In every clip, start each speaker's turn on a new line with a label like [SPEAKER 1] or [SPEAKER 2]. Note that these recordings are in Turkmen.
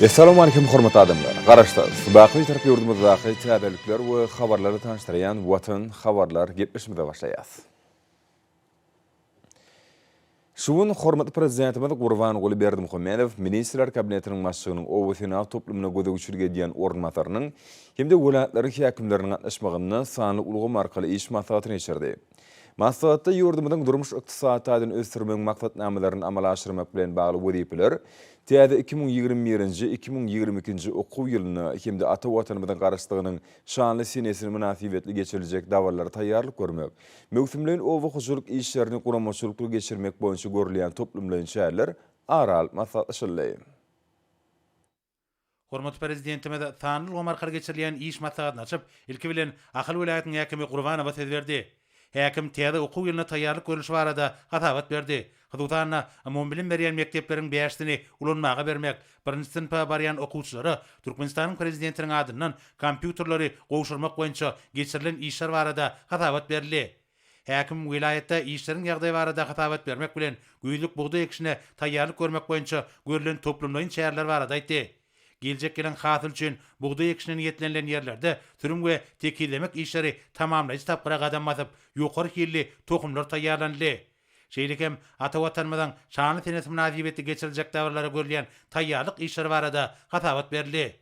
[SPEAKER 1] Essalawmaleýkim hormatly adamlar! Garaşsyz, baky Bitarap ýurdumyzdaky täzelikler we habarlary tanyşdyrýan Watan habarlar gepleşigimize başlaýas. Şu gün hormatly Prezidentimiz Gurbanguly Berdimuhamedow Ministrler Kabinetiniň Başlygynyň oba-senagat toplumyna gözegçilik edýän orunbasarynyň hem-de welaýatlaryň häkimleriniň gatnaşmagynda sanly ulgam arkaly iş maslahatyny geçirdi. Maslahatda ýurdumyzyň durmuş-ykdysady taýdan ösdürmegiň maksatnamalaryny amala aşyrmak bilen bagly wezipeler, täze 2021-nji, 2022-nji okuw ýylynda hem-de ata Watanymyzyň Garaşsyzlygynyň şanly senesini mynasybetli geçiriljek dabaralara taýýarlyk görmek, Möwsümleýin oba hojalyk işlerini guramaçylykly geçirmek boýunça görülýän toplumlaýyn çäreler ara alyp maslahatlaşyldy.
[SPEAKER 2] Hormatly Prezidentimiz sanly ulgam arkaly geçirilýän iş maslahatyny açyp, ilki bilen, Ahal welaýatynyň häkimi Gurbanowa söz berdi. Häkim täze okuw ýylyna taýýarlyk görlüşi barada hasabat berdi. Hususan-da, umumybilim berýän mekdepleriň bäşisini ulanmaga bermek, birinji synpa barýan okuwçylara Türkmenistanyň Prezidentiniň adyndan kompýuterleri gowşurmak boýunça geçirilen işler barada hasabat berildi. Häkim welaýatda işleriň ýagdaýy barada hasabat bermek bilen, güýzlük bugdaý ekişine taýýarlyk görmek boýunça görlen toplumlaýyn çäreler barada aýtdy. Geljek ýylyň hasyly üçin bugdaý ekişine niýetlenilen ýerlerde sürüm we tekizlemek işleri tamamlaýjy tapgyra gadam basyp, ýokary hilli tohumlar taýýarlanyldy. Şeýle hem ata Watanymyzyň şanly senesi mynasybetli geçiriljek dabaralara görülýän taýýarlyk işleri barada hasabat berildi.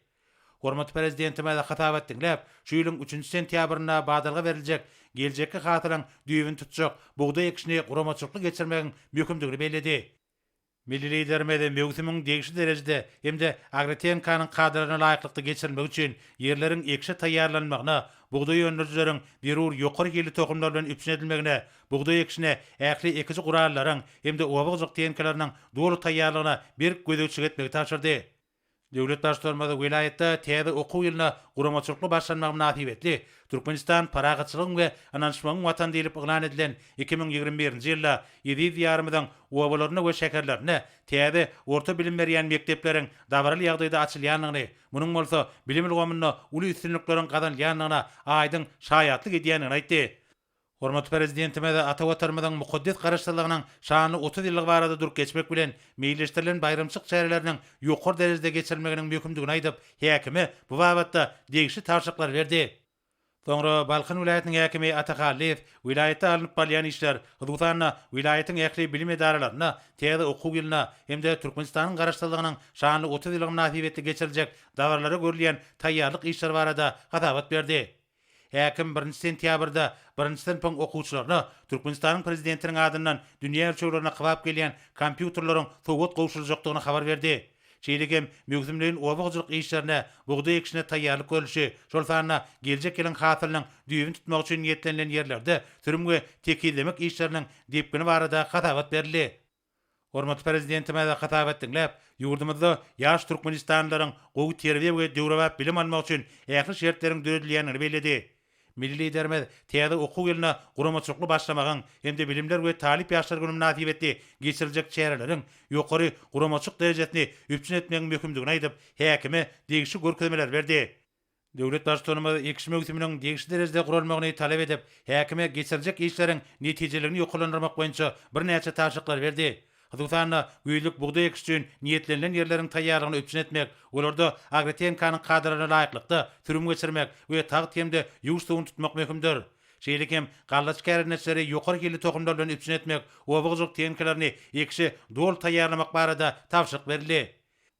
[SPEAKER 2] Hormatly Prezidentimiz hasabat diňläp, şu ýylyň üçünji sentýabrynda badalga beriljek geljekki hasylyň düýbüni tutjak bugdaý ekişini guramaçylykly geçirmegiň möhümdigini belledi. Milli Liderimiz möwsümiň degişli derejede hem-de agrotehnikanyň kadalaryna laýyklykda geçirilmegi üçin ýerleriň ekişe taýýarlanylmagyna, bugdaý öndürijileriň zerur ýokary hilli tohumlar bilen üpjün edilmegine, bugdaý ekişine ähli ekiji gurallaryň hem-de oba hojalyk tehnikalarynyň doly taýýarlygyna berk gözegçilik etmegi tabşyrdy. Döwlet Baştutanymyz welaýatda täze okuw ýylyna guramaçylykly başlanmagy mynasybetli Türkmenistan parahatçylygyň we ynanyşmagyň Watany diýlip yglan edilen 2021-nji ýylda eziz Diýarymyzyň obalarynda we şäherlerinde täze orta bilim berýän mekdepleriň dabaraly ýagdaýda açylýandygyny, munuň bolsa bilim ulgamynda uly üstünlikleriň gazanylýandygyna aýdyň şaýatlyk edýändigini aýtdy. Hormatly Prezidentimiz ata Watanymyzyň mukaddes Garaşsyzlygynyň şanly 30 ýyllygy barada durup geçmek bilen, meýilleşdirilen baýramçylyk çäreleriniň ýokary derejede geçirilmeginiň möhümdigini aýdyp, häkime bu babatda degişli tabşyryklary berdi. Soňra Balkan welaýatynyň häkimi Ata Hallyýew welaýatda alnyp barylýan işler, hususan-da, welaýatyň ähli bilim edaralarynda täze okuw ýylyna hem-de Türkmenistanyň Garaşsyzlygynyň şanly 30 ýyllygy mynasybetli geçiriljek dabaralara görülýän taýýarlyk işleri barada hasabat berdi. Häkim birinji sentýabrda birinji synpyň okuwçylaryna Türkmenistanyň Prezidentiniň adyndan dünýä ölçeglerine kybap gelýän kompýuterleriň sowgat gowşuryljakdygyny habar berdi. Şeýle hem möwsümleýin oba hojalyk işlerine, bugdaý ekişine taýýarlyk görlüşi, şol sanda geljek ýylyň hasylynyň düýbüni tutmak üçin niýetlenilen ýerlerde sürüm we tekizlemek işleriniň depgini barada hasabat berildi. Hormatly Prezidentimiz hasabat diňläp, ýurdumyzda ýaş türkmenistanlylaryň gowy terbiýe we döwrebap bilim almagy üçin ähli şertleriň döredilýändigini belledi. Milli Liderimiz täze okuw ýylyna guramaçylykly başlamagyň hem-de Bilimler we talyp ýaşlar güni mynasybetli geçiriljek çäreleriň ýokary guramaçylyk derejesini üpjün etmegiň möhümdigini aýdyp, häkime degişli görkezmeleri berdi. Döwlet Baştutanymyz ekiş möwsüminiň degişli derejede guralmagyny talap edip, häkime geçiriljek işleriň netijeliligini ýokarlandyrmak boýunça birnäçe tabşyryklary berdi. Hususan-da, güýzlük bugdaý ekişi üçin niýetlenilen ýerleriň taýýarlygyny üpjün etmek, olarda agrotehnikanyň kadalaryna laýyklykda sürüm geçirmek we tagt hem-de ýuwuş suwuny tutmak möhümdir. Şeýle hem gallaçy kärendeçileri ýokary hilli tohumlar bilen üpjün etmek, oba hojalyk tehnikalaryny ekişe doly taýýarlamak barada tabşyryk berildi.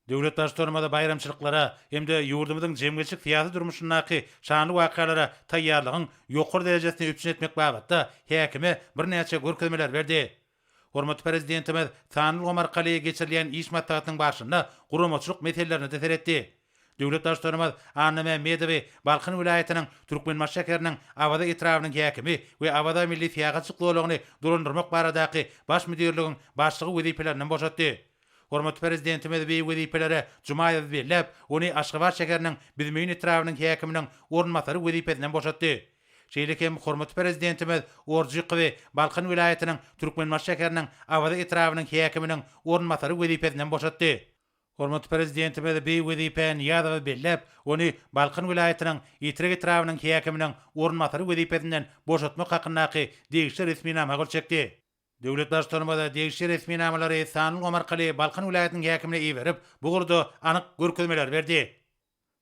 [SPEAKER 2] Döwlet Baştutanymyz baýramçylyklara hem-de ýurdumyzyň jemgyýetçilik-syýasy durmuşyndaky şanly wakalara taýýarlygyň ýokary derejesini üpjün etmek babatda häkime birnäçe görkezmeleri berdi. Hormatly Prezidentimiz sanly ulgam arkaly geçirilýän iş maslahatynyň barşynda guramaçylyk meselelerine-de seretdi. Döwlet Baştutanymyz Annamämmedowy Balkan welaýatynyň Türkmenbaşy şäheriniň Awaza etrabynyň häkimi we Awaza milli syýahatçylyk zolagyny dolandyrmak baradaky Baş müdirligiň başlygy wezipelerinden boşatdy. Hormatly Prezidentimiz bu wezipelere Jumaýewi belläp, ony Aşgabat şäheriniň Büzmeýin etrabynyň häkiminiň orunbasary wezipesinden boşatdy. Şeýle hem hormatly Prezidentimiz Orjykowy Balkan welaýatynyň Türkmenbaşy şäheriniň Awaza etrabynyň häkiminiň orunbasary wezipesinden boşatdy. Hormatly Prezidentimiz bu wezipä Nyýazowy belläp, ony Balkan welaýatynyň Etrek etrabynyň häkiminiň orunbasary wezipesinden boşatmak hakyndaky degişli resminama gol çekdi. Döwlet Baştutanymyz degişli resminamalary sanly ulgam arkaly Balkan welaýatynyň häkimine iberip, bu ugurda anyk görkezmeleri berdi.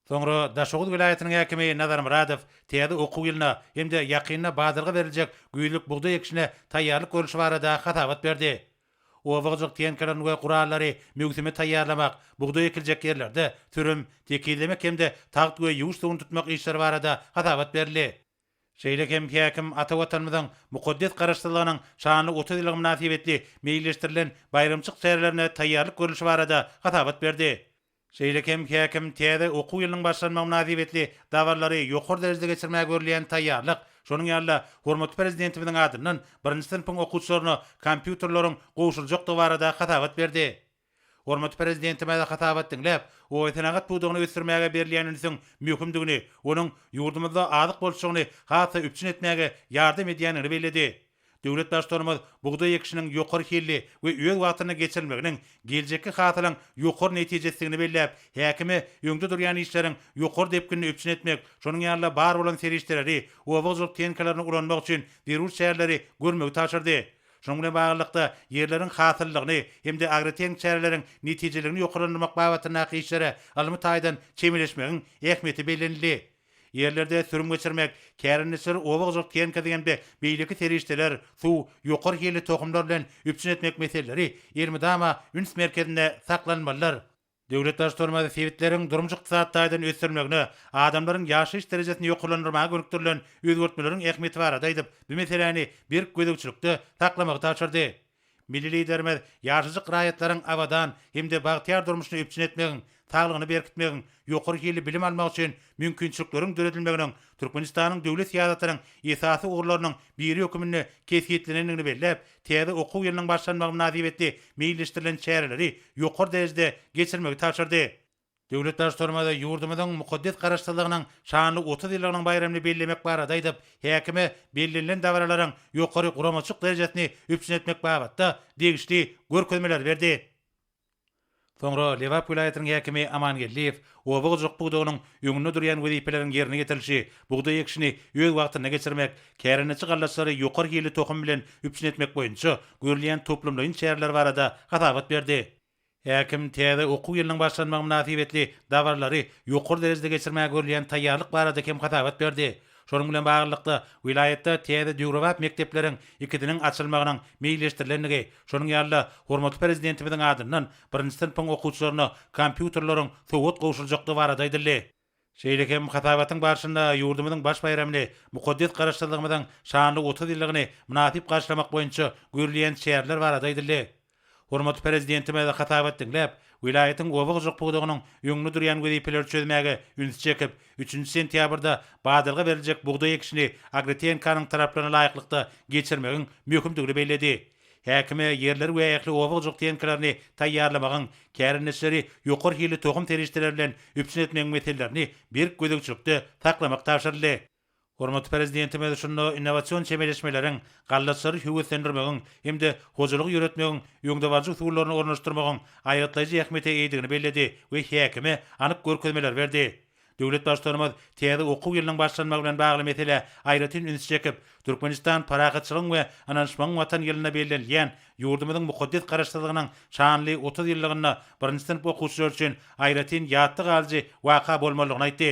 [SPEAKER 2] Soňra Daşoguz welaýatynyň häkimi Nazar Myradow täze okuw ýylyna hem-de ýakynda badalga beriljek güýzlük bugdaý ekişine taýýarlyk görlüşi barada hasabat berdi. Oba hojalyk tehnikalaryny we gurallary möwsüme taýýarlamak, bugdaý ekiljek ýerlerde sürüm, tekizlemek hem-de tagt we ýuwuş suwuny tutmak işleri barada hasabat berildi. Şeýle hem häkim ata Watanymyzyň mukaddes Garaşsyzlygynyň şanly 30 ýyllygy mynasybetli meýilleşdirilen baýramçyk çärelerine taýýarlyk görlüşi barada hasabat berdi. Şeýle hem häkim täze okuw ýylynyň başlanmagy mynasybetli dabaralary ýokary derejede geçirmäge görülýän taýýarlyk, şonuň ýaly-da hormatly Prezidentimiziň adyndan birinji synpyň okuwçylaryna kompýuterleriň gowşuryljakdygy barada hasabat berdi. Hormatly Prezidentimiz hasabat diňläp, obasenagat pudagyny ösdürmäge berilýän ünsüň möhümdigini, onuň ýurdumyzda azyk bolçulygyny has-da üpjün etmäge ýardam edýändigini belledi. Döwlet Baştutanymyz bugdaý ekişiniň ýokary hilli we öz wagtynda geçirilmeginiň geljekki hasylyň ýokary netijesidigini belläp, häkime öňde durýan işleriň ýokary depginini üpjün etmek, şonuň ýaly-da bar bolan serişdeleri, oba hojalyk tehnikalaryny ulanmak üçin zerur çäreleri görmegi tabşyrdy. Şunuň bilen baglylykda, ýerleriň hasyllylygyny hem-de agrotehniki çäreleriň netijeliligini ýokarlandyrmak babatyndaky işlere ylmy taýdan çemeleşmegiň ähmiýeti bellenildi. Ýerlerde sürüm geçirmek, kärendeçileri oba hojalyk tehnikasy hem-de beýleki serişdeler, suw, ýokary hilli tohumlar bilen üpjün etmek meseleleri elmydama üns merkezinde saklanylmalydyr. Döwlet Baştutanymyz sebitleriň durmuş-ykdysady taýdan ösdürilmegine, adamlaryň ýaşaýyş derejesini ýokarlandyrmaga gönükdirilen özgertmeleriň ähmiýeti barada aýdyp, bu meseläni berk gözegçilikde saklamagy tabşyrdy. Milli Liderimiz ýaşajyk raýatlaryň abadan hem-de bagtyýar durmuşyny üpjün etmegiň, saglygyny berkitmegiň, ýokary hilli bilim almak üçin mümkinçilikleriň döredilmeginiň Türkmenistanyň döwlet syýasatynyň esasy ugurlarynyň biri höküminde kesgitlenendigini belläp, täze okuw ýylynyň başlanmagy mynasybetli meýilleşdirilen çäreleri ýokary derejede geçirmegi tabşyrdy. Döwlet Baştutanymyz ýurdumyzyň mukaddes Garaşsyzlygynyň şanly 30 ýyllygynyň baýramyny bellemek barada aýdyp, häkime bellenilen dabaralaryň ýokary guramaçylyk derejesini üpjün etmek babatda degişli görkezmeleri berdi. Soňra Lebap welaýatynyň häkimi Aman Geldiýew oba hojalyk pudagynyň öňünde durýan wezipeleriň ýerine ýetirilişi, bugdaý ekişini öz wagtynda geçirmek, kärendeçi gallaçlary ýokary hilli tohum bilen üpjün etmek boýunça görülýän toplumlaýyn çäreler barada hasabat berdi. Häkim täze okuw ýylynyň başlanmagy mynasybetli dabaralary ýokary derejede geçirmäge görülýän taýýarlyk barada hem hasabat berdi. Şonuň bilen baglylykda, welaýatda täze döwrebap mekdepleriň ikisiniň açylmagynyň meýilleşdirilendigi, şonuň ýaly-da, hormatly Prezidentimiziň adyndan birinji synpyň okuwçylaryna kompýuterleriň sowgat gowşuryljakdygy barada aýdyldy. Şeýle hem hasabatyň barşynda ýurdumyzyň baş baýramyny, mukaddes Garaşsyzlygymyzyň şanly 30 ýyllygyny mynasyp garşylamak boýunça görülýän çäreler barada aýdyldy. Hormatly Prezidentimiz hasabat diňläp, welaýatyň oba hojalyk pudagynyň öňünde durýan wezipeleri çözmäge ünsi çekip, üçünji sentýabrda badalga beriljek bugdaý ekişini agrotehnikanyň talaplaryna laýyklykda geçirmegiň möhümdigini belledi. Häkime ýerleri we ähli oba hojalyk tehnikalaryny taýýarlamagyň, kärendeçileri ýokary hilli tohum serişdeleri bilen üpjün etmegiň meselelerini berk gözegçilikde saklamak tabşyryldy. Hormatly Prezidentimiz şunda innowasion çemeleşmeleriň, gallaçlary höweslendirmegiň hem-de hojalygy ýöretmegiň öňdebaryjy usullaryny ornaşdyrmagyň aýgytlaýjy ähmiýete eýedigini belledi we häkime anyk görkezmeleri berdi. Döwlet Baştutanymyz täze okuw ýylynyň başlanmagy bilen bagly meselä aýratyn ünsi çekip, Türkmenistan parahatçylygyň we ynanyşmagyň Watany ýylynda bellenilýän ýurdumyzyň mukaddes Garaşsyzlygynyň şanly 30 ýyllygynda birinji synp okuwçylary üçin aýratyn ýatda galyjy waka bolmalydygyny aýtdy.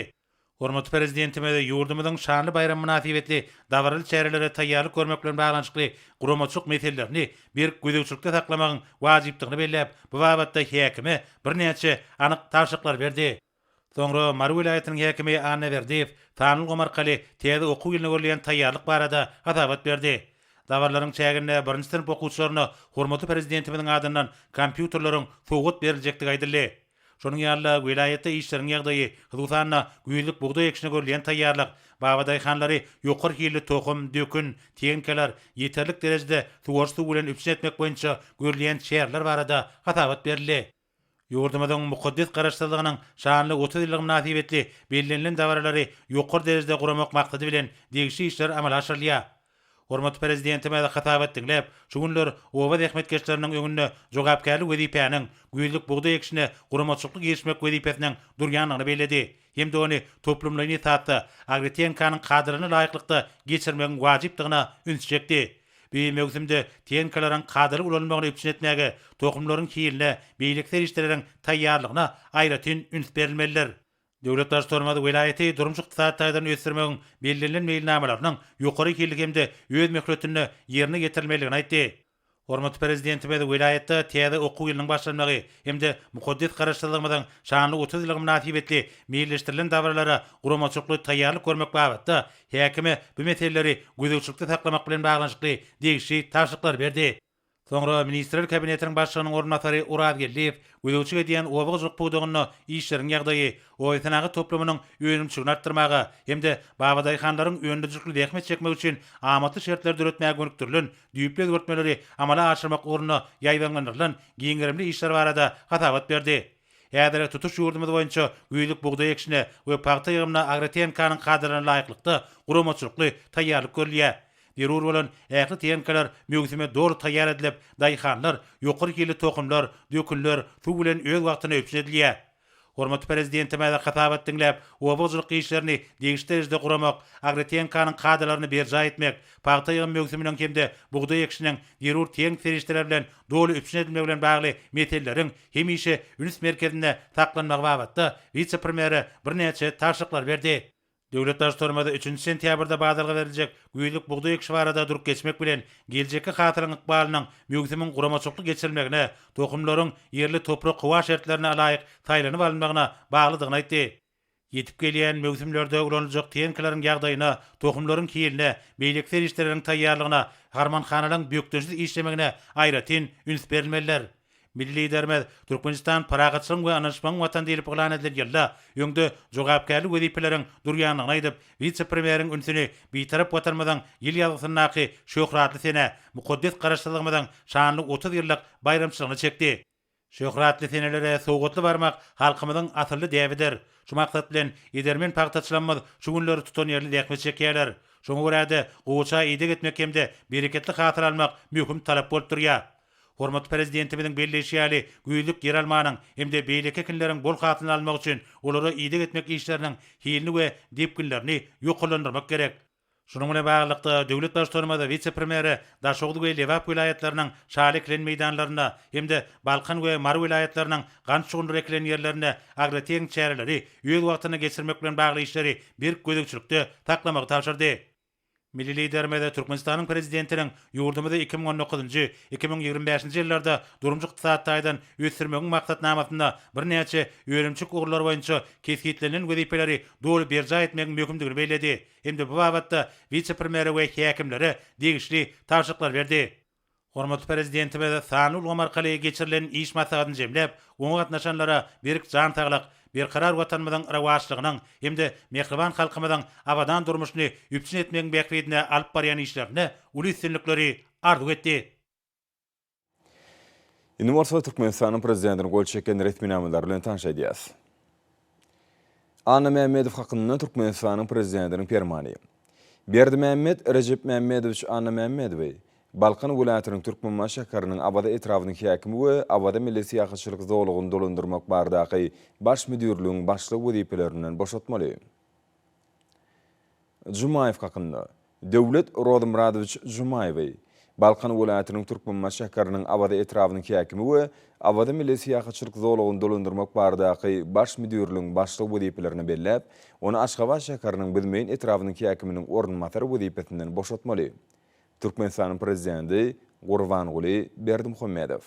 [SPEAKER 2] Hormatly Prezidentimiz ýurdumyzyň şanly baýramy mynasybetli dabaraly çärelere taýýarlyk görmek bilen baglanyşykly guramaçylyk meselelerini berk gözegçilikde saklamagyň wajypdygyny belläp, bu babatda häkime birnäçe anyk tabşyryklary berdi. Soňra Mary welaýatynyň häkimi Anna Berdiýew sanly ulgam arkaly täze okuw ýylyna görülýän taýýarlyk barada hasabat berdi. Dabaralaryň çäginde birinji synp okuwçylaryna hormatly Prezidentimiziň adyndan kompýuterleriň sowgat beriljekdigi aýdyldy. Şonuň ýaly-da, welaýatda işleriň ýagdaýy, hususan-da, güýzlük bugdaý ekişine görülýän taýýarlyk, babadaýhanlary ýokary hilli tohum, dökün, tehnikalar, ýeterlik derejede suwaryş suwy bilen üpjün etmek boýunça görülýän çäreler barada hasabat berildi. Ýurdumyzyň mukaddes Garaşsyzlygynyň şanly 30 ýyllygy mynasybetli bellenilen dabaralary ýokary derejede guramak maksady bilen degişli işler amala aşyrylýar. Hormatly Prezidentimiz hasabat diňläp, şu günler oba zähmetkeşleriniň öňünde jogapkärli wezipäniň, güýzlük bugdaý ekişine guramaçylykly girişmek wezipesiniň durýandygyny belledi hem-de ony toplumlaýyn esasda, agrotehnikanyň kadalaryna laýyklykda geçirmegiň wajypdygyna ünsi çekdi. Bu möwsümde tehnikalaryň kadaly ulanylmagyny üpjün etmäge, tohumlaryň hiline, beýleki serişdeleriň taýýarlygyna aýratyn üns berilmelidir. Döwlet Baştutanymyz welaýaty durmuş-ykdysady taýdan ösdürmegiň bellenilen meýilnamalarynyň ýokary hilli hem-de öz möhletinde ýerine ýetirilmelidigini aýtdy. Hormatly Prezidentimiz welaýatda täze okuw ýylynyň başlanmagy hem-de mukaddes Garaşsyzlygymyzyň şanly 30 ýyllygy mynasybetli meýilleşdirilen dabaralara guramaçylykly taýýarlyk görmek babatda häkime bu meseleleri gözegçilikde saklamak bilen baglanyşykly degişli tabşyryklary berdi. Soňra Ministrler Kabinetiniň Başlygynyň orunbasary Oraz Geldiýew gözegçilik edýän oba hojalyk pudagynda işleriň ýagdaýy, obasenagat toplumynyň önümçiligini artdyrmaga hem-de babadaýhanlaryň öndürijilikli zähmet çekmegi üçin amatly şertleri döretmäge gönükdirilen düýpli özgertmeleri amala aşyrmak ugrunda ýaýbaňlandyrylan giň gerimli işler barada hasabat berdi. Häzir tutuş ýurdumyz boýunça güýzlük bugdaý ekişine we pagta ýygymyna agrotehnikanyň kadalaryna laýyklykda guramaçylykly taýýarlyk görülýär. Zerur bolan ähli tehnikalar möwsüme doly taýýar edilip, daýhanlar ýokary hilli tohumlar, dökünler, suw bilen öz wagtynda üpjün edilýär. Hormatly Prezidentimiz hasabat diňläp, oba hojalyk işlerini degişli derejede guramak, agrotehnikanyň kadalaryny berjaý etmek, pagta ýygym möwsüminiň hem-de bugdaý ekişiniň zerur tehniki serişdeler bilen doly üpjün edilmegi bilen bagly meseleleriň hemişe üns merkezinde saklanmagy babatda wise-premýere birnäçe tabşyryklary berdi. Döwlet Baştutanymyz üçünji sentýabrda badalga beriljek güýzlük bugdaý ekişi barada durup geçmek bilen, geljekki hasylyň ykbalynyň möwsümiň guramaçylykly geçirilmegine, tohumlaryň ýerli toprak-howa şertlerine laýyk saýlanyp alynmagyna baglydygyny aýtdy. Ýetip gelýän möwsümlerde ulanyljak tehnikalaryň ýagdaýyna, tohumlaryň hiline, beýleki serişdeleriň taýýarlygyna, harmanhanalaryň bökdençsiz işlemegine aýratyn üns berilmelidir. Milli Liderimiz Türkmenistan parahatçylygyň we ynanyşmagyň Watany diýlip yglan edilen ýylda öňde jogapkärli wezipeleriň durýandygyny aýdyp, wise-premýeriň ünsüni Bitarap Watanymyzyň ýyl ýazgysyndaky şöhratly senä, mukaddes Garaşsyzlygymyzyň şanly 30 ýyllyk baýramçylygyna çekdi. Şöhratly senelere sowgatly barmak halkymyzyň asylly däbidir. Şu maksat bilen, edermen pagtaçylarymyz şu günler tutanýerli zähmet çekýärler. Şoňa görä-de, gowaça ideg etmek hem-de bereketli hasyl almak möhüm talap bolup durýar. Hormatly Prezidentimiziň belleýşi ýaly, güýzlük ýeralmanyň hem-de beýleki ekinleriň bol hasylyny almak üçin olara ideg etmek işleriniň hilini we depginlerini ýokarlandyrmak gerek. Şunuň bilen baglylykda, döwlet Baştutanymyz wise-premýere Daşoguz we Lebap welaýatlarynyň şaly ekilen meýdanlarynda hem-de Balkan we Mary welaýatlarynyň gant şugundyry ekilen ýerlerinde agrotehniki çäreleri öz wagtynda geçirmek bilen bagly işleri berk gözegçilikde saklamagy tabşyrdy. Milli Liderimiz Türkmenistanyň Prezidentiniň ýurdumyzy 2019-njy, 2025-nji ýyllarda durmuş-ykdysady taýdan ösdürmegiň maksatnamasynda birnäçe önümçilik ugurlary boýunça kesgitlenilen wezipeleri doly berjaý etmegiň möhümdigini belledi hem-de bu babatda wise-premýere we häkimlere degişli tabşyryklary berdi. Hormatly Prezidentimiz sanly ulgam arkaly geçirilen iş maslahatyny jemläp, oňa gatnaşanlara berk jan saglyk, berkarar Watanymyzyň rowaçlygynyň hem-de mähriban halkymyzyň abadan durmuşyny üpjün etmegiň bähbidine alyp barýan işlerinde uly üstünlikleri arzuw etdi.
[SPEAKER 1] Indi bolsa Türkmenistanyň Prezidentiniň gol çeken resminamalary bilen tanyş edýäs. Annamämmedow hakynda Türkmenistanyň Prezidentiniň Permany. Berdimämmet Rejepmämmedowiç Annamämmedowy Balkan welaýatynyň Türkmenbaşy şäheriniň Awaza etrabynyň häkimi we Awaza milli syýahatçylyk zolagyny dolandyrmak baradaky Baş müdirligiň başlygy wezipelerinden boşatmaly. Jumaýew hakynda. Döwlet Rozymyradowiç Jumaýewi Balkan welaýatynyň Türkmenbaşy şäheriniň Awaza etrabynyň häkimi we Awaza milli syýahatçylyk zolagyny dolandyrmak baradaky Baş müdirligiň başlygy wezipelerine belläp, ony Aşgabat şäheriniň Büzmeýin etrabynyň häkiminiň orunbasary wezipesinden boşatmaly. Türkmenistanyň Prezidenti Gurbanguly Berdimuhamedow.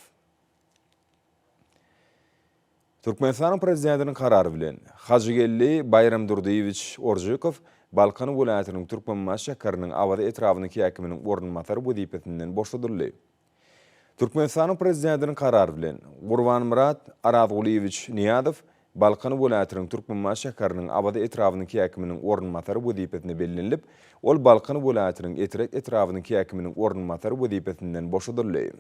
[SPEAKER 1] Türkmenistanyň Prezidentiniň Karary bilen, Hajygeldi Baýramdurdyýewiç Orjykow Balkan welaýatynyň Türkmenbaşy şäheriniň Awaza etrabynyň häkiminiň orunbasary wezipesinden boşadyldy. Türkmenistanyň Prezidentiniň Karary bilen, Gurbanmyrat Arazgulyýewiç Nyýazow Balkan welaýatynyň Türkmenbaşy şäheriniň Awaza etrabynyň häkiminiň orunbasary wezipesine bellenilip, ol Balkan welaýatynyň Etrek etrabynyň häkiminiň orunbasary wezipesinden boşadyldy.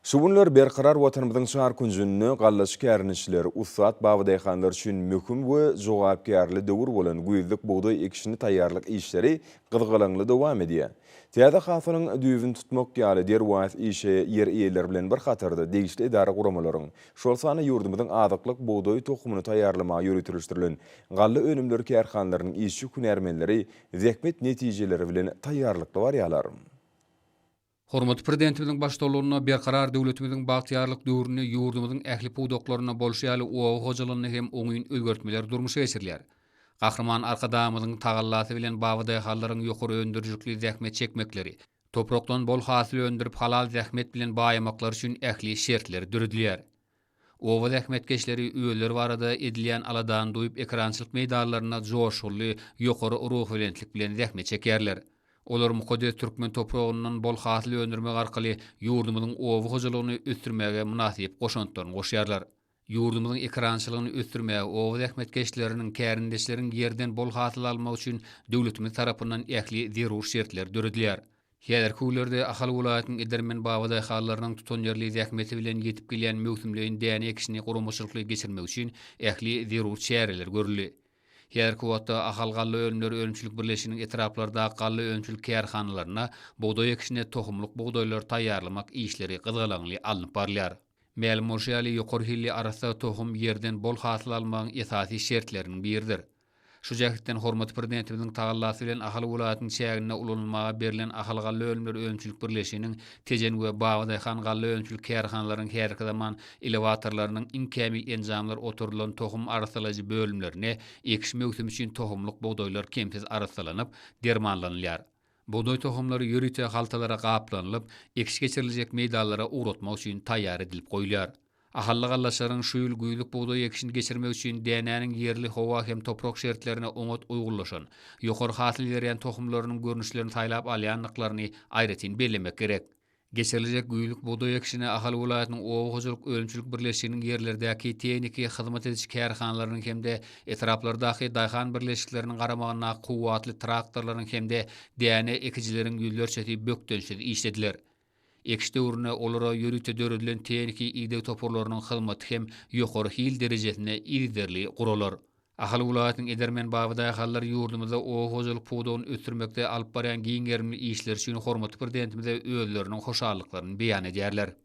[SPEAKER 1] Şu günler berkarar Watanymyzyň çar künjünde gallaçy kärendeçiler, ussat babadaýhanlar üçin möhüm we jogapkärli döwür bolan güýzlük bugdaý ekişine taýýarlyk işleri gyzgalaňly dowam edýär. Täze hasylyň düýbüni tutmak ýaly derwaýys işe ýer eýeleri bilen bir hatarda degişli edara-guramalaryň, şol sanda ýurdumyzyň azyklyk bugdaý tohumyny taýýarlamaga ýöriteleşdirilen galla önümleri kärhanalarynyň işçi-hünärmenleri zähmet netijeleri bilen taýýarlykly barýarlar.
[SPEAKER 3] Hormatly Prezidentimiziň baştutanlygynda Berkarar döwletimiziň bagtyýarlyk döwründe ýurdumyzyň ähli pudaklarynda bolşy ýaly oba hojalygynda hem oňyn özgertmeler durmuşa geçirilýär. Gahryman Arkadagymyzyň tagallasy bilen babadaýhanlaryň ýokary öndürijilikli zähmet çekmekleri, toprakdan bol hasyl öndürip halal zähmet bilen baýamaklary üçin ähli şertler döredilýär. Oba zähmetkeşleri özleri barada edilýän aladany duýup ekerançylyk meýdanlarynda joşgunly, ýokary ruhubelentlik bilen zähmet çekýärler. Olar mukaddes türkmen topragyndan bol hasyl öndürmek arkaly ýurdumyzyň oba hojalygyny ösdürmäge mynasyp goşantlaryny goşýarlar. Ýurdumyzyň ekerançylygyny ösdürmäge, oba zähmetkeşleriniň, kärendeçileriň ýerden bol hasyl almagy üçin döwletimiz tarapyndan ähli zerur şertler döredilýär. Häzirki günlerde Ahal welaýatynyň edermen babadaýhanlarynyň tutanýerli zähmeti bilen ýetip gelýän möwsümleýin däne ekişini guramaçylykly geçirmek üçin ähli zerur çäreler görüldi. Häzirki wagtda Ahalgallaönümleri önümçilik birleşiginiň etraplardaky galla önümçilik kärhanalarynda bugdaý ekişine tohumlyk bugdaýlary taýýarlamak işleri gyzgalaňly alnyp barylýar. Mälim bolşy ýaly, ýokary hilli arassa tohum ýerden bol hasyl almagyň esasy şertleriniň biridir. Şu jähtden hormatly Prezidentimiziň tagallasy bilen Ahal welaýatynyň çäginde ulanylmaga berlen Ahalgallaönümleri önümçilik birleşiginiň Tejen we Babadaýhan galla önümçilik kärhanalarynyň häzirki zaman elewatorlarynyň iň kämil enjamlar oturdylan tohum arassalaýjy bölümlerinde ekiş möwsümi üçin tohumlyk bugdaýlar kemsiz arassalanyp, dermanlanylýar. Bugdaý tohumlary ýörite haltalara gaplanylyp, ekiş geçiriljek meýdanlara ugratmak üçin taýýar edilip goýulýar. Ahally gallaçlaryň şu ýyl güýzlük bugdaý ekişini geçirmek üçin dänäniň ýerli howa hem toprak şertlerine oňat uýgunlaşan, ýokary hasyl berýän tohumlarynyň görnüşlerini saýlap alýandyklaryny aýratyn bellemek gerek. Geçiriljek güýzlük bugdaý ekişine Ahal welaýatynyň oba hojalyk önümçilik birleşiginiň ýerlerdäki tehniki hyzmat ediş kärhanalarynyň hem-de etraplardaky daýhan birleşikleriniň garamagyndaky kuwwatly traktorlaryň hem-de däne ekijileriň ýüzlerçesi bökdençsiz işlediler. Ekiş döwründe olara ýörite döredilen tehniki ideg toparlarynyň hyzmaty hem ýokary hil derejesinde yzygiderli guralar. Ahal welaýatynyň edermen babadaýhanlary ýurdumyzda oba hojalyk pudagyny ösdürmekde alyp barýan giň gerimli işleri üçin hormatly Prezidentimize özleriniň hoşallyklaryny beýan edýärler.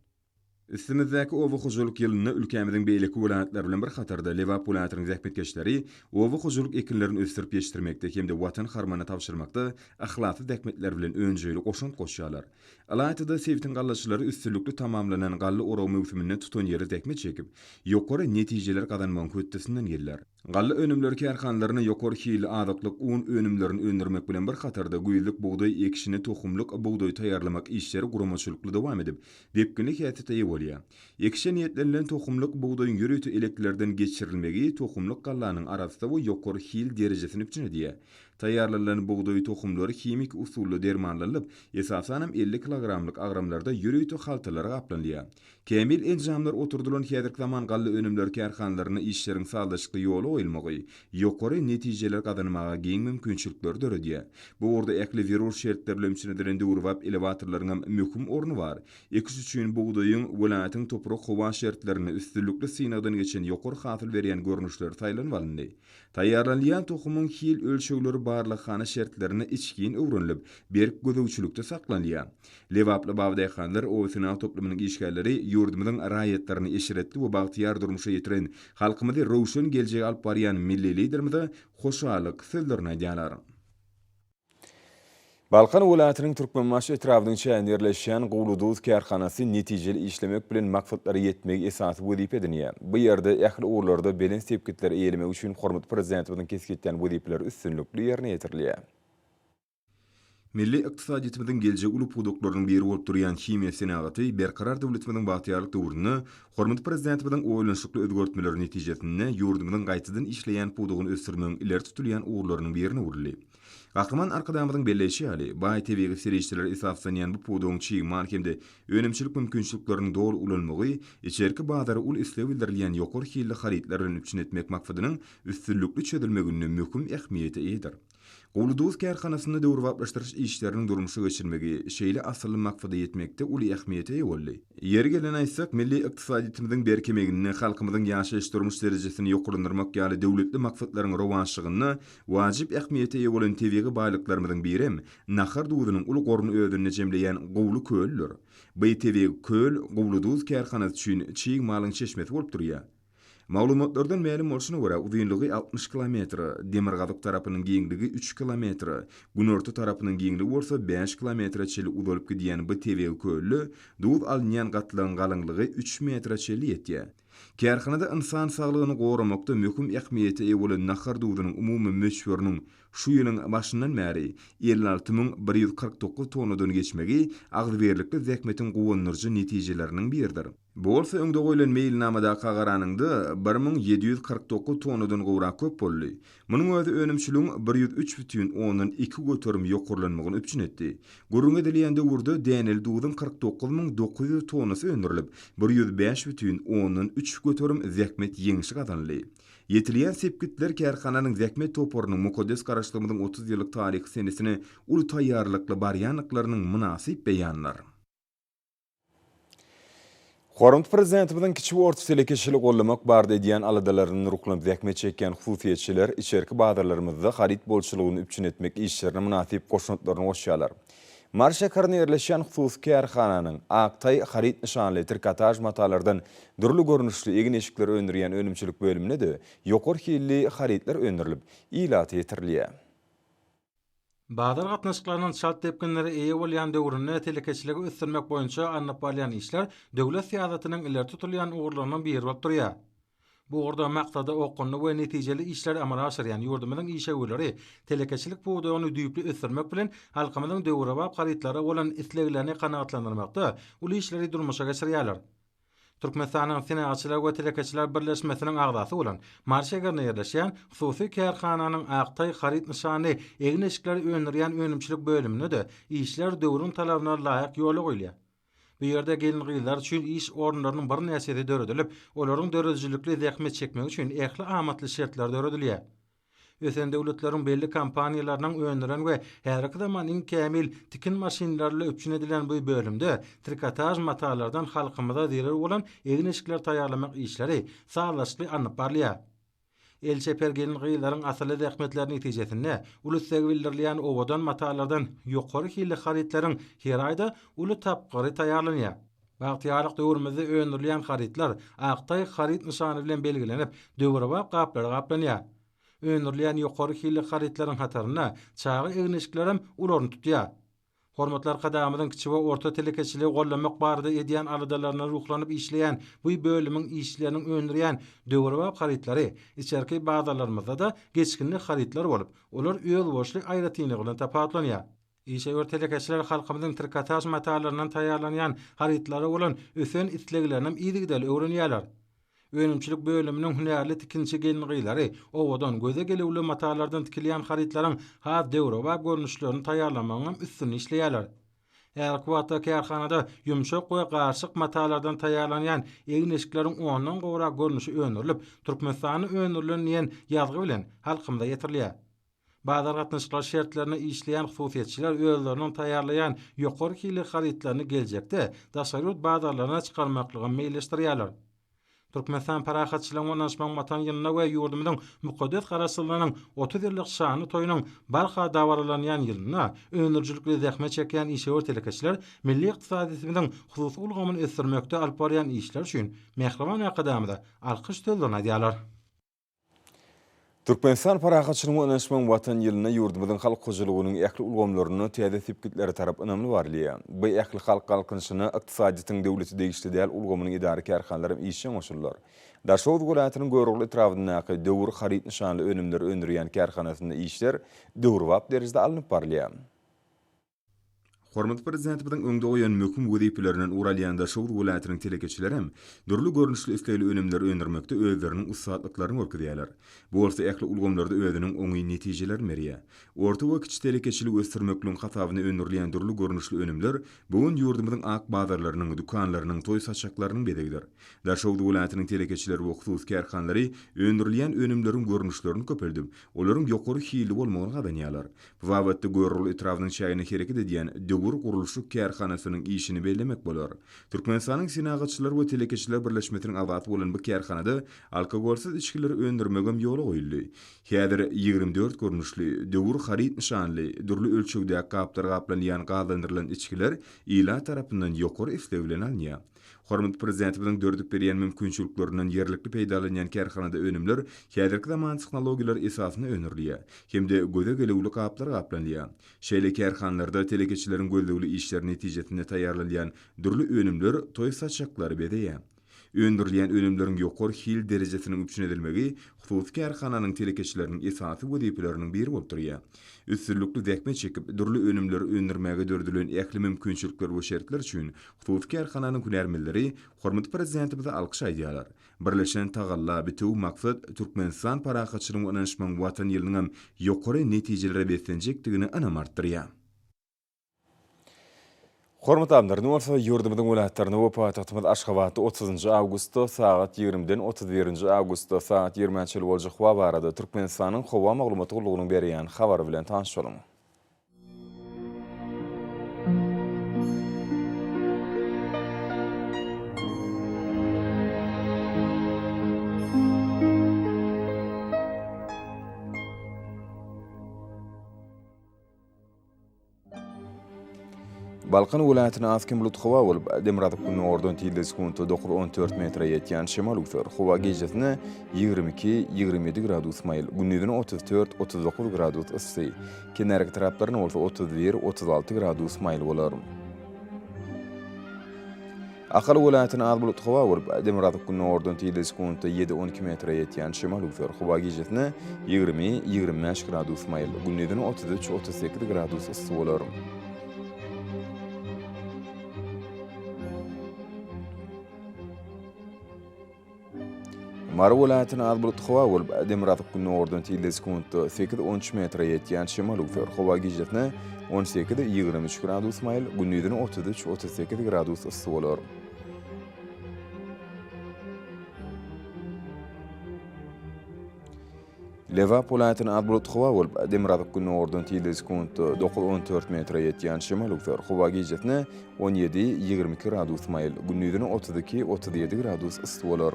[SPEAKER 1] Üstümizdäki oba hojalyk ýylynda ülkämiziň beýleki welaýatlary bilen bir hatarda Lebap welaýatynyň zähmetkeşleri oba hojalyk ekinlerini ösdürip ýetişdirmekde hem-de Watan harmanyna tabşyrmakda yhlasly zähmetleri bilen önjeýli goşant goşýarlar. Ylaýta-da sebitiň gallaçylary üstünlikli tamamlanan galla oragy möwsüminde tutanýerli zähmet çekip, ýokary netijeleri gazanmagyň hötdesinden geldiler. Galla önümleri kärhanalarynda ýokary hilli azyklyk un önümlerini öndürmek bilen bir hatarda güýzlük bugdaý ekişine tohumlyk bugdaý taýýarlamak işleri guramaçylykly dowam edip, depginli häsiýete eýe bolýar. Ekişe niýetlenilen tohumlyk bugdaýyň ýörite eleklerden geçirilmegi tohumlyk gallanyň arassa we ýokary hil derejesini üpjün edýär. Taýýarlanylan bugdaý tohumlary himiki usulda dermanlanylyp, esasanam 50 kilogramlyk agramlarda ýörite haltalara gaplanylýar. Kämil enjamlar oturdylan häzirki zaman galla önümleri kärhanalarynda işleriň sazlaşykly ýola goýulmagy ýokary netijeleri gazanmaga giň mümkinçilikleri döredýär. Bu ugurda ähli zerur şertler bilen üpjün edilen döwrebap elewatorlaryňam möhüm orny bar. Ekiş üçin bugdaýyň welaýatyň toprak-howa şertlerinde üstünlikli synagdan geçen ýokary hasyl berýän görnüşleri saýlanyp alyndy. Taýýarlanylýan tohumyň hil ölçegleri barlaghana şertlerinde içgin öwrenilip, berk gözegçilikde saklanylýar. Lebaply babadaýhanlar oba-senagat toplumynyň işgärleri ýurdumyzyň raýatlaryny eşretli we bagtyýar durmuşa ýetiren, halkymyzy röwşen geljege alyp barýan milli Liderimize hoşallyk sözlerini aýdýarlar. Balkan welaýatynyň Türkmenbaşy etrabynyň çäginde ýerleşýän Guwlyduz kärhanasy netijeli işlemek bilen maksatlara ýetmegi esasy wezipe edinýär. Bu ýerde ähli ugurlarda belent sepgitleri eýelemek üçin hormatly Prezidentimiziň kesgitlän wezipeleri üstünlikli ýerine ýetirilýär. Milli ykdysadyýetimiziň geljegi uly pudaklarynyň biri bolup durýan himiýa senagaty Berkarar döwletimiziň bagtyýarlyk döwründe hormatly Prezidentimiziň oýlanyşykly özgertmeleri netijesinde ýurdumyzyň gaýtadan işleýän pudagyny ösdürmegiň ileri tutulýan ugurlarynyň birine öwrüldi. Gahryman Arkadagymyzyň belleýşi ýaly, baý tebigy serişdelere esaslanýan bu pudagyň çig mal hem-de önümçilik mümkinçilikleriniň doly ulanylmagy içerki bazary uly isleg bildirilýän ýokary hilli harytlar bilen üpjün etmek maksadynyň üstünlikli çözülmeginde möhüm ähmiýete eýedir. Gowlyduz kärhanasynda döwrebaplaşdyryş işleriniň durmuşa geçirilmegi şeýle asylly maksada ýetmekde uly ähmiýete eýe boldy. Ýeri gelende aýtsak, milli ykdysadyýetimiziň berkemeginde, halkymyzyň ýaşaýyş-durmuş derejesini ýokarlandyrmak ýaly döwletli maksatlaryň rowaçlygynda wajyp ähmiýete eýe bolan tebigy baýlyklarymyzyň birem nahar duzunyň uly goruny özünde jemleýän Gowly kölüdir. Bu tebigy köl Gowlyduz kärhanasy üçin çig malyň çeşmesi bolup durýar. Maglumatlardan mälim bolşuna görä, uzynlygy 60 kilometre, demirgazyk tarapynyň giňligi üç kilometre, günorta tarapynyň giňligi bolsa bäş kilometre çenli uzalyp gidýän bu tebigy kölde duz alynýan gatlagyň galyňlygy üç metre çenli ýetýär. Kärhanada ynsan saglygyny goramakda möhüm ähmiýete eýe bolan nahar duzunyň umumy möçberiniň şu ýylyň başyndan bäri 56 149 tonnadan geçmegi agzybirlikli zähmetiň guwandyryjy netijeleriniň biridir. Bu bolsa öňde goýlan meýilnamadaka garanyňda, 1749 tonnadan gowrak köp boldy. Munuň özi önümçiligiň 103 bütin ondan 2% ýokarlanmagyny üpjün etdi. Gürrüňi edilýän döwürde däneli duzuň 49 900 tonnasy öndürilip, 105 bütin ondan 3% zähmet ýeňşi gazanyldy. Ýetilýän sepgitler kärhananyň zähmet toparynyň mukaddes Garaşsyzlygymyzyň 30 ýyllyk taryhy senesine uly taýýarlykly barýandyklarynyň mynasyp beýanydyr. Hormatly Prezidentimiziň kiçi we orta telekeçiligi goldamak barada edýän aladalaryndan ruhlanyp zähmet çekýän hususyýetçiler içerki bazarlarymyzda haryt bolçulygyny üpjün etmek işlerine mynasyp goşantlaryny goşýarlar. Mary şäherinde ýerleşýän hususy kärhananyň Ak taý haryt nyşanly trikotaž matalardan dürli görnüşli egin-eşikleri öndürýän önümçilik bölüminde-de ýokary hilli harytlar öndürilip, ilata ýetirilýär.
[SPEAKER 2] Bazar gatnaşyklarynyň çalt depginlere eýe bolýan döwründe telekeçiligi ösdürmek boýunça alnyp barylýan işler döwlet syýasatynyň ileri tutulýan ugurlarynyň biri bolup durýar. Bu ugurda maksada okgunly we netijeli işleri amala aşyrýan ýurdumyzyň işewürleri telekeçilik pudagyny düýpli ösdürmek bilen, halkymyzyň döwrebap harytlara bolan isleglerini kanagatlandyrmakda uly işleri durmuşa geçirýärler. Türkmenistanyň Senagatçylar we telekeçiler birleşmesiniň agzasy bolan Mary şäherinde ýerleşýän hususy kärhananyň Aktaý haryt nyşanly egin-eşikleri öndürýän önümçilik bölüminde-de işler döwrüň talabyna laýyk ýola goýulýar. Bu ýerde gelin-gyzlar üçin iş orunlarynyň birnäçesi döredilip, olaryň döredijilikli zähmet çekmegi üçin ähli amatly şertler döredilýär. Ösen döwletleriň belli kompaniýalarynyň öndüren we häzirki zaman iň kämil tikin maşynlary bilen üpjün edilen bu bölümde trikotaž matalardan halkymyza zerur bolan egin-eşikleri taýýarlamak işleri sazlaşykly alnyp barylýar. El çeper gelin-gyzlaryň asylly zähmetleri netijesinde uly isleg bildirilýän owadan matalardan ýokary hilli harytlaryň her aýda uly tapgyry taýýarlanýar. Bagtyýarlyk döwrümizde öndürilýän harytlar Aktaý haryt nyşany bilen belgilenip, döwrebap gaplara gaplanýar. Öndürilýän ýokary hilli harytlaryň hatarynda çaga egin-eşiklerem uly orun tutýar. Hormatly Arkadagymyzyň kiçi we orta telekeçiligi goldamak barada edýän aladalaryna ruhlanyp işleýän bu bölümiň işçileriniň öndürýän döwrebap harytlary içerki bazarlarymyzda-da geçginli harytlar bolup, olar özboluşly aýratynlygy bilen tapawutlanýar. Işewür telekeçiler halkymyzyň trikotaž matalaryndan taýýarlanýan harytlara bolan ösen isleglerinem yzygiderli öwrenýärler. Önümçilik bölüminiň hünärli tikinçi gelin-gyzlary owadan, göze gelüwli matalardan tikilýän harytlaryň has döwrebap görnüşlerini taýýarlamagyňam üstünde işleýärler. Häzirki wagtda kärhanada ýumşak we garyşyk matalardan taýýarlanýan egin-eşikleriň ondan gowrak görnüşi öndürilip, Türkmenistanda öndürilen diýen ýazgy bilen halkymyza ýetirilýär. Bazar gatnaşyklary şertlerinde işleýän hususyýetçiler özleriniň taýýarlaýan ýokary hilli harytlaryny geljekde daşary ýurt bazarlaryna çykarmaklygy meýilleşdirýärler. Türkmenistan parahatçylygyň we ynanyşmagyň Watan ýylynda we ýurdumyzyň mukaddes Garaşsyzlygynyň 30 ýyllyk şanly toýunyň barha dabaralanýan ýylynda öndürijilikli zähmet çekýän işewür telekeçiler milli ykdysadyýetimiziň hususy ulgamyny ösdürmekde alyp barýan işleri üçin mähriban Arkadagymyza alkyş sözlerini aýdýarlar.
[SPEAKER 1] Türkmenistan parahatçylygyň we ynanyşmagyň Watan ýylynda ýurdumyzyň halk hojalygynyň ähli ulgamlarynda täze sepgitlere tarap ynamly barylýar. Bu ählihalk galkynyşyna ykdysadyýetiň döwlete degişli däl ulgamynyň edara-kärhanalary hem işjeň goşuldylar. Daşoguz welaýatynyň Görogly etrabyndaky Döwür haryt nyşanly önümleri öndürýän kärhanasynda işler döwrebap derejede alnyp barylýar. Hormatly Prezidentimiziň öňde goýan möhüm wezipelerinden ugur alýan Daşoguz welaýatynyň telekeçileri hem dürli görnüşli islegli önümleri öndürmekde özleriniň ussatlyklaryny görkezýärler. Bu bolsa ähli ulgamlarda özüniň oňyn netijelerini berýär. Orta we kiçi telekeçiligi ösdürmekligiň hasabyna öndürilýän dürli görnüşli önümler bu gün ýurdumyzyň ak bazarlarynyň, dükanlarynyň, toý saçaklarynyň bezegidir. Daşoguz welaýatynyň telekeçileri we hususy kärhanalary öndürilýän önümleriň görnüşlerini köpeldip, olaryň ýokary hilli bolmagyny gazanýarlar. Bu babatda Görogly etrabynyň çäginde hereket edýän Döwür gurluşyk kärhanasynyň işini bellemek bolar. Türkmenistanyň Senagatçylar we telekeçiler birleşmesiniň agzasy bolan bu kärhanada alkogolsyz içgileri öndürmegem ýola goýuldy. Häzir 24 görnüşli, Döwür haryt nyşanly, dürli ölçegdäki gaplar gaplanýan gazlandyrylan içgiler ilat tarapyndan ýokary isleg bilen alynýar. Hormatly Prezidentimiziň döredip berýän mümkinçiliklerinden ýerlikli peýdalanýan kärhanada önümler häzirki zaman tehnologiýalary esasynda öndürilýär hem-de göze gelüwli gaplar gaplanylýar. Şeýle kärhanalarda telekeçileriň gözlegli işleri netijesinde taýýarlanýan dürli önümler toý saçaklary bezeýär. Öndürilýän önümleriň ýokary hil derejesiniň üpjün edilmegi hususy kärhananyň telekeçileriniň esasy wezipeleriniň biri bolup durýar. Üstünlikli zähmet çekip, dürli önümleri öndürmäge döredilen ähli mümkinçilikler we şertler üçin hususy kärhananyň hünärmenleri hormatly Prezidentimize alkyş aýdýarlar. Birleşen tagalla, bitewi maksat Türkmenistan parahatçylygyň we ynanyşmagyň Watan ýylynyňam ýokary netijelere beslenjekdigine ynam artdyrýar. Hormatly adamlar, indi bolsa ýurdumyzyň welaýatlarynda we paýtagtymyz Aşgabatda otuzynjy awgustda sagat ýigrimiden otuz birinji awgustda sagat ýigrimä çenli boljak howa barada Türkmenistanyň Howa maglumat gullugynyň berýän habary bilen tanyş boluň. Balkan welaýatynda az-kem bulut howa bolup, demirgazyk-gündogardan tizligi sekuntda dokuz-on dört metre ýetýän şemal öwser. Howa gijesine 22, 27 gradus maýyl, gündizine 34, 39 gradus yssy, kenarýaka etraplarynda bolsa 31, 36 gradus maýyl bolar. Ahal welaýatynda az bulutly howa bolup, demirgazyk-gündogardan tizligi sekuntda ýedi-on iki metre ýetýän şemal öwser. Howa gijesine 20, 25 gradus maýyl, gündizine 33, 38 gradus yssy bolar. Mary welaýatynda az bulutly howa bolup, demirgazyk-gündogardan tizligi sekuntda sekiz-on üç metre ýetýän şemal öwser. Howa gijesine 18, 23 gradus maýyl, gündizine 33, 38 gradus yssy bolar. Lebap welaýatynda az bulutly howa bolup, demirgazyk-gündogardan tizligi sekuntda dokuz-on dört metre ýetýän şemal öwser. Howa gijesine 17, 22 gradus maýyl, gündizine 32, 37 gradus yssy bolar.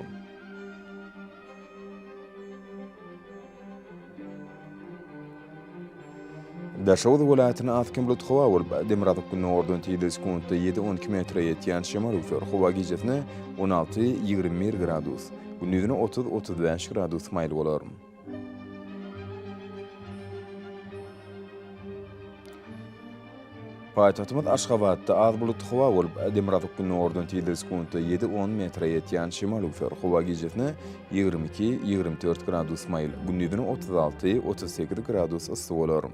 [SPEAKER 1] Daşoguz welaýatynda az-kem bulutly howa bolup, demirgazyk-gündogardan tizligi sekuntda ýedi-on iki metre ýetýän şemal öwser. Howa gijesine 16, 21 gradus, gündizine 30, 35 gradus maýyl bolar. Paýtagtymyz Aşgabatda az bulutly howa bolup, demirgazyk-gündogardan tizligi sekuntda ýedi-on metre ýetýän şemal öwser. Howa gijesine 22, 24 gradus maýyl, gündizine 36, 38 gradus yssy bolar.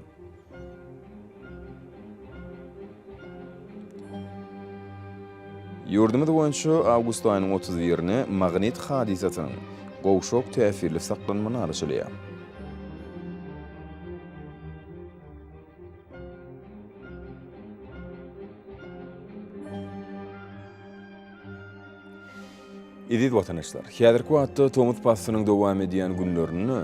[SPEAKER 1] Ýurdumyz boýunça awgust aýynyň otuz birine magnit hadysasynyň gowşak täsirli saklanmagyna garaşylýar. Eziz watandaşlar, häzirki wagtda tomus paslynyň dowam edýän günlerinde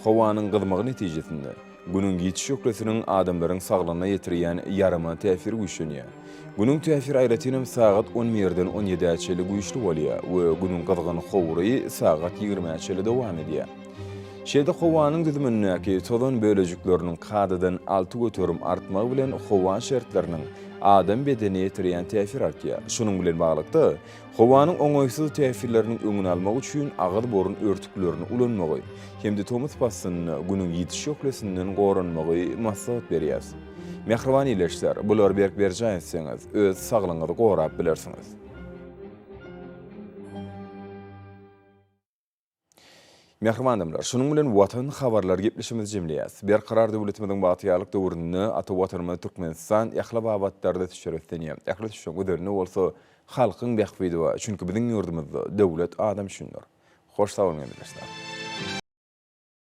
[SPEAKER 1] howanyň gyzmagy netijesinde Günüň giç şöhlesiniň adamlaryň saglygyna ýetirýän ýaramaz täsiri güýçlenýär. Günüň täsiri aýratynam sagat on birden on ýedä çenli güýçli bolýar we günüň gyzgyn howry sagat ýigrimä çenli dowam edýär. Şeýle-de howanyň düzümindäki tozan bölejikleriniň kadadan 6% artmagy bilen howa şertleriniň adam bedenine ýetirýän täsiri artýar. Şunuň bilen baglylykda, Howanyň oňaýsyz täsirleriniň öňüni almak üçin agyz-burun örtüklerini ulanmagy hem-de tomus paslynda Günüň ýiti şöhlesinden goranmagy maslahat berýäris. Mähriban ildeşler, bulary berk berjaý etseňiz, öz saglygyňyzy gorap bilersiňiz. Mähriban adamlar, şunuň bilen Watan habarlary gepleşigimizi jemleýäs. Berkarar döwletimiziň bagtyýarlyk döwründe ata Watanymyz Türkmenistan ähli babatlarda ösüşlere beslenýär. Ähli ösüşiň özeninde bolsa halkyň bähbidi bar. Çünki biziň ýurdumyzda döwlet adam üçindir. Hoş sag boluň emirdeşler.